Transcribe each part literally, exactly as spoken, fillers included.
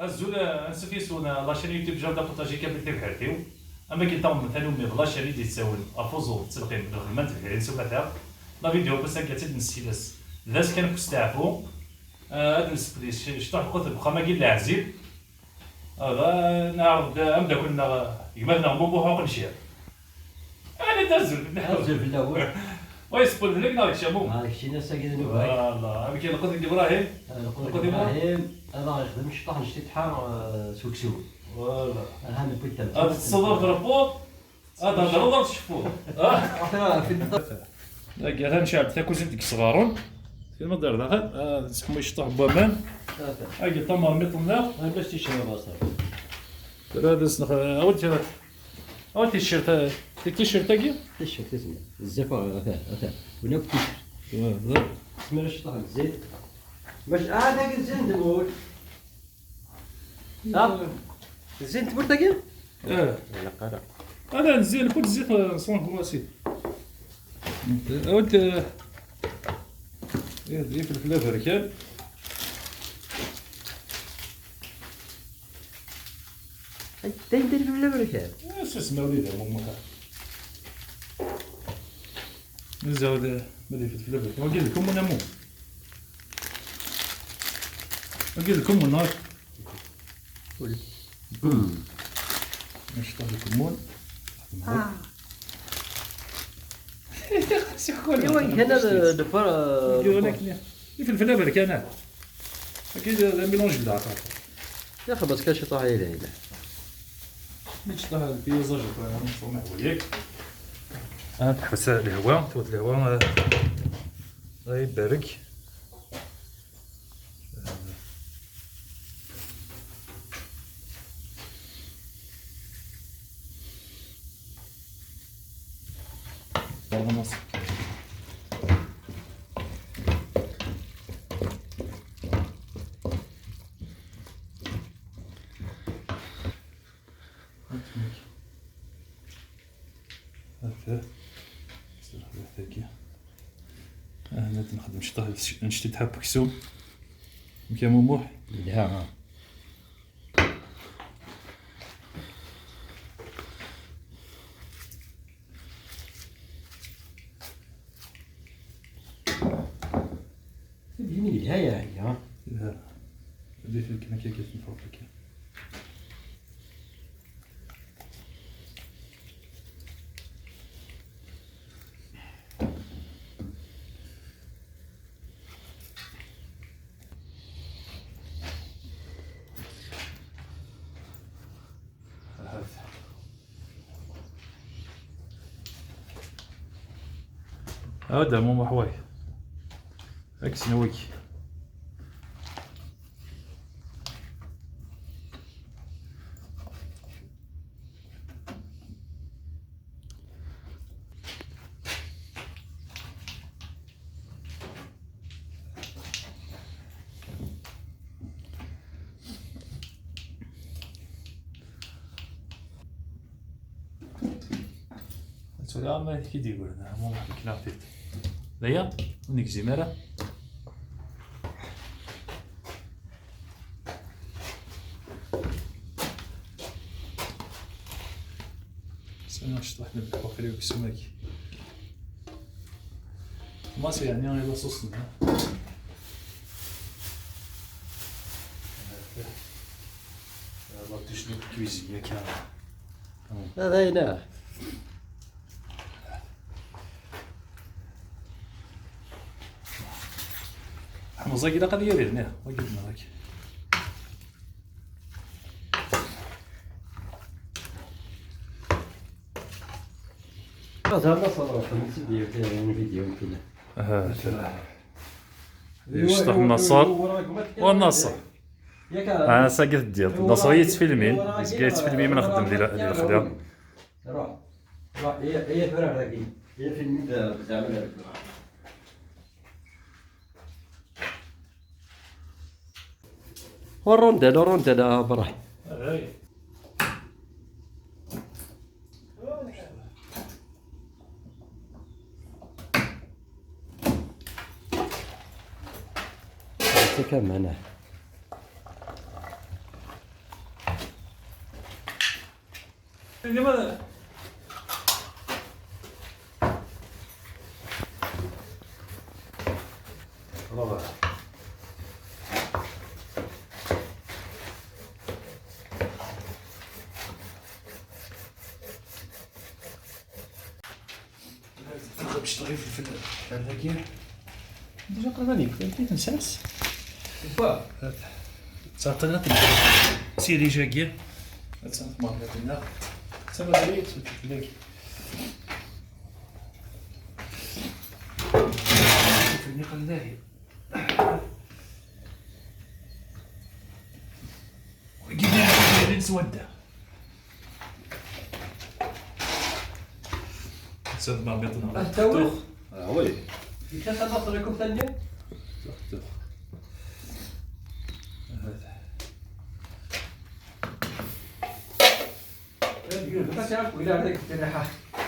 Azul, eh, ansuf yes-wen, eh, la chaîne YouTube Jardin Potager Kabyle Tibḥirt-iw. Am akken taɣemmant tanumi d la chaîne i d-yettawin ɣef uẓur d telqim d lxedma n tebḥirin s umata. La vidéo n wass-agi ad tt-id-nessekles d ass kan n usteɛfu. Eh, ad nesseqdec cṭuḥ lqut deg uxxam-agi n leɛzib. Hada, neɛreḍ-d ameddakel-nneɣ, gma-tneɣ Mumuḥ Uqencir. Ala d azul fell-awen. Azul fell-awen. Wa yesqul fell-ak neɣ kečč a Mumuḥ? Ah, keččini ass-agi d nnuba-k. Voilà, amek i lqut deg Ibrahim? Ah, lqut deg Ibrahim, ad aɣ-yexdem cṭuḥ n ctitḥa, eh, s uksum. Voilà. Aha, newwi-d tamsalt. Ad teṭṭseḍ ur tṛewwuḍ, ad thedreḍ ur tceffuḍ. Ah. Dagi, atan necɛel-d takuzint deg yisɣaren. Kien ma d-ar daxel, ah, ad nesseḥmu cṭuḥ n waman. Agi tamermiṭ-nneɣ. Ah, bac ticcer abaṣer. Tura ad as-nex-, awi-d, awi-d ticcert, ti ticcert-agi? Ticcert, isem. Bezzaf, ah, atan, atan. Win akk ticcert. Wa, da. Smir cṭuḥ n zzit. Bac, ah, dagi zzin d wul. Ah, zzin tmurt-agi? Eh. Ilaq ara. Ala, zzin, kul zzit, eh, sans glacé. Awi-d, eh, eh, d ifelfel aberkan. Ay, d ayen d ifelfel aberkan. Eh, susem a wlidi, a Mumuḥ. Nzawd, ma d ifelfel aberkan. Wagi d lkumun, a Mumuḥ. Wagi d lkumun, neɣ? Ul. Hmm. Nceṭṭ deg umun. Ah. Iwa kan ad d-neffer, uh, ifelfel aberkan. Akid d amilanj n leɛqaqer. Ya xebbet kan ciṭuḥ ay d ayla. Mi tceṭṭaḥ lpiyaz ajapani, nṣumeḥ wayag. Ah, teḥbes lehwa, twet lehwa, ah, ay berrek. هكا. هكا. آه، أنا نخدم شطح، نشتي تحب كسوم. مكيا موموح. لا. تبيني بالهاي هاي، ها؟ لا. بديت لك أنا كيف كيف نفرق لك. هذا مو محواي. اكس نوي. Tura ma k-id-yeggran, ah, ma k-id-yeggran. D aya? Ur negzim ara. Sɛiɣ cṭuḥ n lḥuqri deg uksum-agi. Mas yeɛni ay d asuṣen, ha? La tenue de cuisine, ya kan. Tamam. Hada yella. Ḥemẓ-agi ilaq ad yali, niɣ, wagi d-nniɣ-ak. Aha. Yecṭeḥ Naṣer. Wa Naṣer. Ah, sagi teddiḍ. Naṣer yettfilmin. Yezga yettfilmi mi nxeddem di la-, di lexla. Ruḥ. Ruḥ. Iya, iya, tura dagi. Iya, filmi d-, d-, d-, Ur rundal, ur rundal, a Bṛahim. Anta kamana? Limadha? Bac tɣif lfel ar dagi. Déjà qrib ad yekfu, ad t-nsers. Quoi? Ttɛeṭṭileɣ ad sirij-agi. Ad tɛeṭṭileɣ. Ttama dagi, ttama dagi. Fell-i qal dahi. Wagi d iɛeggalen s wadda. Tzad ma miṭna. Ad tawel? Ah, oui. Yekkat ad aṭlikum tanni? Tux, tux. Hada. Ad yurfet ad iɛawed wila ara yekk ttariḥa.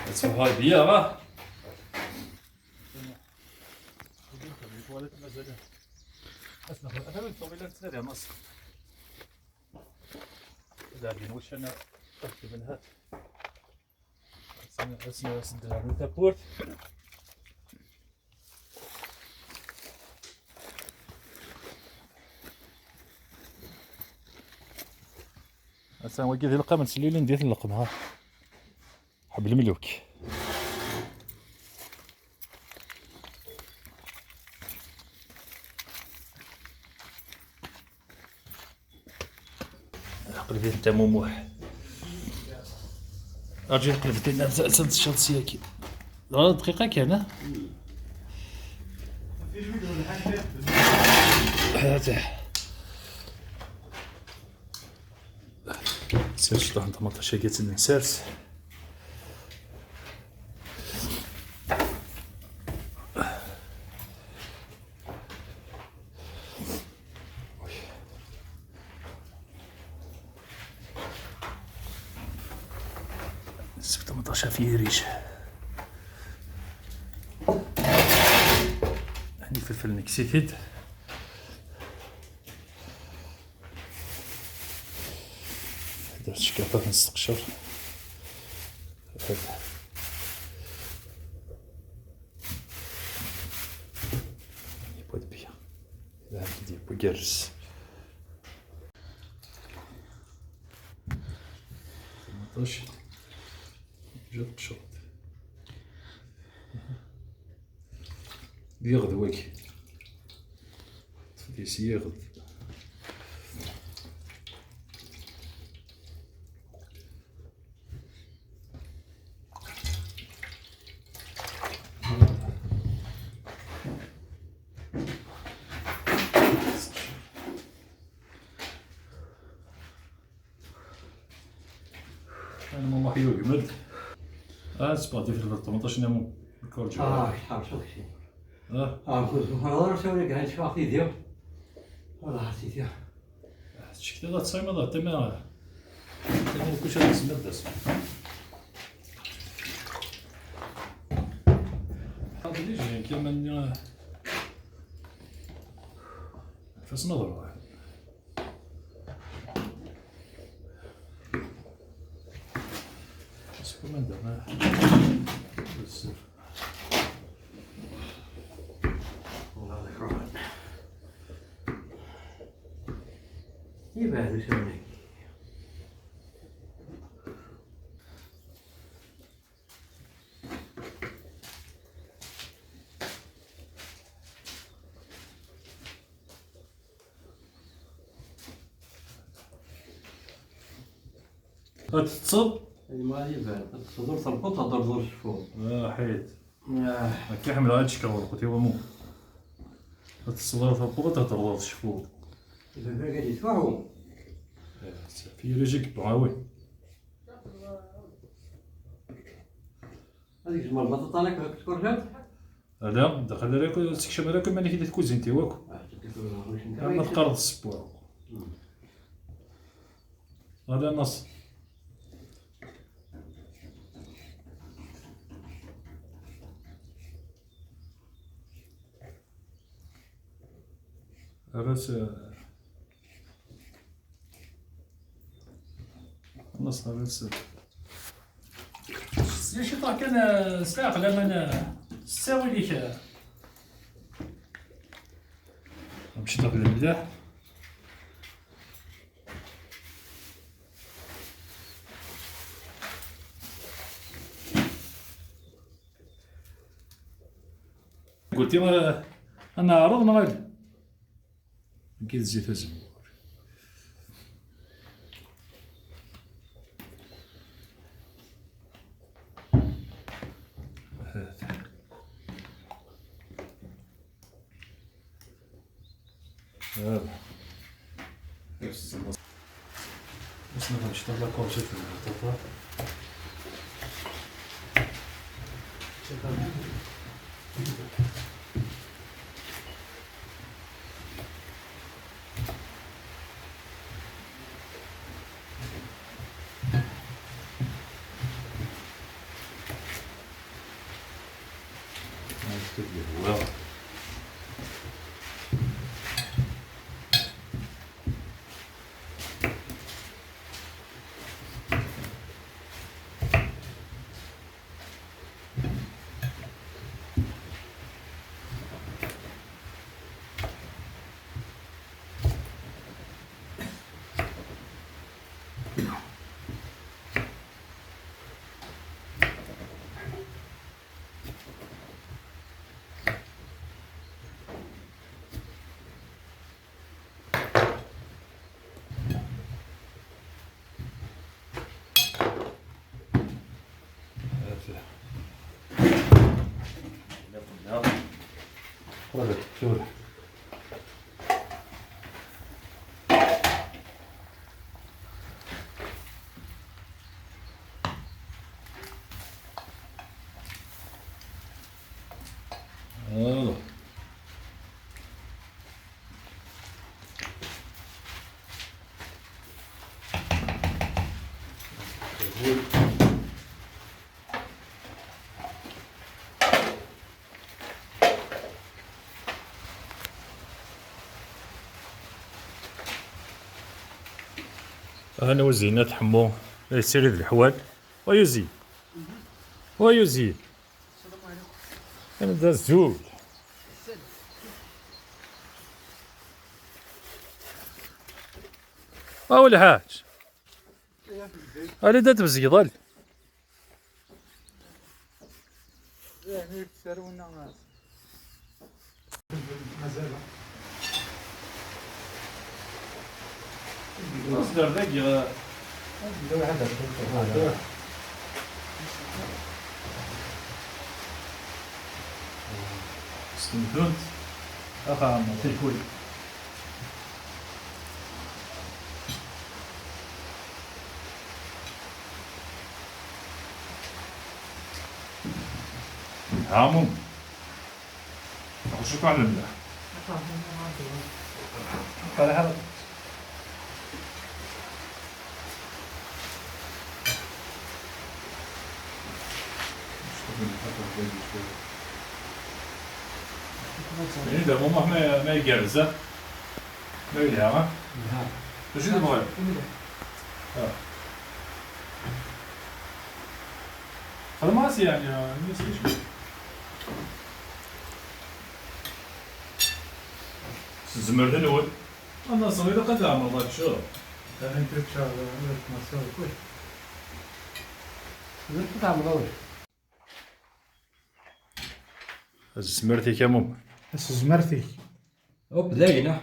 Ad tfuḥ ɣer bya, ha? Asma, ata min ṭṭubila nettnadi amas. Ad ɛeddin wuccan ad xedmen hat. Asma, asma, asma, asma, tawwurt. Atan wagi di lqam n tlilin di tleqma, ha. Ḥeb lemluk. Aql-i di Nna Mumuḥ. Arǧu aql-i di Nna, ad tecceḍ syagi. Dɣa dqiqa kan, ha? Hata. Sers cṭuḥ n ṭmaṭic-agi ad tt-id-nsers. Nsef ṭmaṭic ɣef yirij. Ɛni ifelfel nekkes-it-id. Hada cekkaṭat nesteqcer. Hada. Yewwa-d bya. Hada yewwa gerrez. Ṭmaṭic. Jad qecreḍ. D iɣed wagi. Ṭṭef-d yes yiɣed. Ana ma Muḥ yugem-d. Ah, sbeɣ-d ifelfel ṭmeṭṭac-nni am lkurǧa. Ah, ḥerṣeɣ kečči. Ah. Ah, ur tzuxxreḍ ara s awal kan, ad ccfeɣ tidi. Wala a sidi. Tcektiḍ ad tesɛimeḍ ar tama. Tama n kuc ad tsemmiḍ d asma. Aql-i jrin kama-nni. Fasen ad ruḥen. Sekuman da, ah, bezzaf. Yebɛed usawen-agi. Ad teṭṭseḍ? Ay, ma ad iban. Ad teṭṭseḍ ur terbuḍ, ad terẓeḍ ur tceffuḍ. Ah, ḥid. Ah. Akka ḥemmleɣ ad čekkeɣ lqut i wamu. Ad teṭṭseḍ ur terbuḍ, ad terẓeḍ ur tceffuḍ. Baba-k ad yettwaɛu. Eh, fi yirij i yewwa, ah oui. Ad yegzem lbaṭaṭa akk deg tkurjant? Ala, daxel ara yakk, ur tekcem ara akk iman-ik di tkuzint-iw akk. Ah, tkuzint-iw akk. Ama teqqareḍ ssewwa. Hmm. Ala, nas. Ara s-, Xlaṣ, xlaṣ. Ziɣ ciṭuḥ kan, eh, s leɛqel aman, eh, s ttawil-ik, eh. Ciṭuḥ kan mliḥ. Guti, eh, ad neɛreḍ neɣ ala? Nekki d zzit azemmur. Hada. Hada. Bas ma tmecṭeḍ la courgette d lbṭaṭa. Voilà. Hana Uzin At Ḥemmu la yessirid leḥwal. Wa Yuzi. Wa Yuzi. Anda azul. Aw lḥaǧ. Ali da tbezgeḍ ali. Mazal. Asder dagi. Stemtunt. Axa, tilkul. Hamun. Acu kan llah. Ini-d a Mumuḥ ma, ma igerrez, ha? Ma yelha, ha? Yelha. D acu i tebɣiḍ? Yelha. Ah. Xdem-as yeɛni, ini-as d acu. S tzemert-nwen. Anaẓur ilaq ad tɛemreḍ aččur. Amek teččar, amek tmesseḍ, kullec. Tezmer ad tɛemreḍ. Tezmert-ik a Mum. Tezmert-ik. Hop, dayen, ah.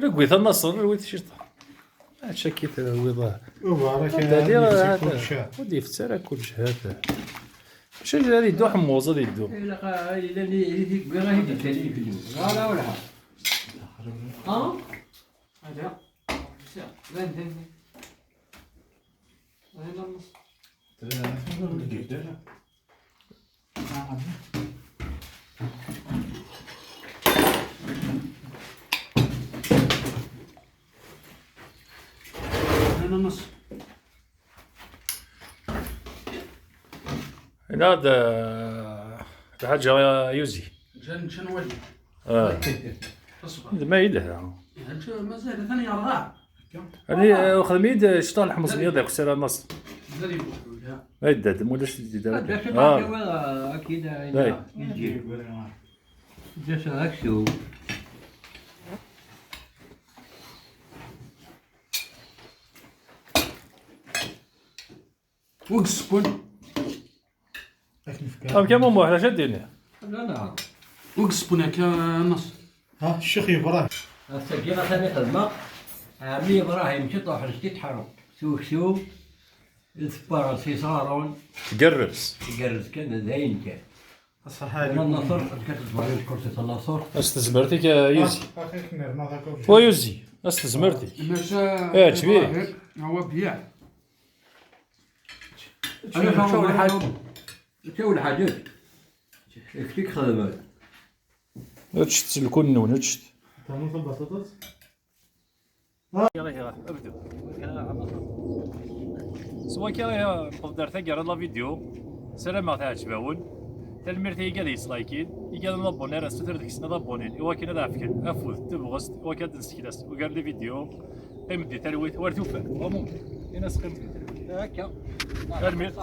Rewwi-t a Naṣer, rewwi-t ciṭuḥ. Acu akka i terwiḍ, ah? Ubarak, Anda ad lliɣ, yefsi ah, kullec, ah. Ur d-yefsi ara kullec, ha-t-a. Mačči ad yeddu ḥemmuẓ, ad yeddu. Ilaq, ah, yella li, li, li, win ara yi-d-yefkan i ifelli. Wala, wala. Ah? Ada. Sa, ban, ban, ban. Ada, nnaṣ. Hna d, eh, lḥaǧa Yuzi. Ǧan, ǧan wali. Ah. Tasbaḥ. D ma yella. Ǧan, mazal, atan yerɣa. Ani, eh, xdem-iyi-d, eh, cṭuḥ n lḥemẓ-nni d akessar a Naṣer. Mazal yewweḥ, wala. Ay, dad, ma ulac jid ara. Ad d-aseɣ ad tawiḍ, ah, akin, ah, ay. Ǧǧa-s aksum. Ur d-sewwen. Amek a Mumuḥ, d acu ad d-tiniḍ? La, la. Ur d-sewwen akka, a Nasser. Ha, Ccix Yebrahim. Ass-agi atan i xedmeɣ. Ɛemmi Yebrahim, ciṭuḥ, ḥrec di tḥeṛṛ. S uksum, d tebbaṛ, s iṣarun. Tgerrez. Tgerrez kan, d ayen kan. Aṣaḥa. Wala Nasser, ad k-tezmer yiwet kursi a Nasser. A s tezmert-ik, a Yuzi. Ah, axi nerna takurt. Wa Yuzi, a s tezmert-ik. Maca. Iɛǧeb-ik? Ibrahim, هو بيع. أنا شاول حاج. شاول حاجات. يكفيك خدمة. Eččet lkun-nwen, eččet. Tamut lbaṭaṭat. Yalla, yalla, abdu. S wakka, newweḍ-d ar taggara n la vidéo. Ssarameɣ teɛǧeb-awen. Tanemmirt i yigad yettlaykin, igad n abonné ara nessuter deg-sen ad abonin i wakken ad ɛefken afud, tabɣest, i wakken ad d-nsekles ugar n les vidéos. Qqim di talwit, war tufat, wa mumkin. Ini-as qqim di talwit. Akka. Tanemmirt.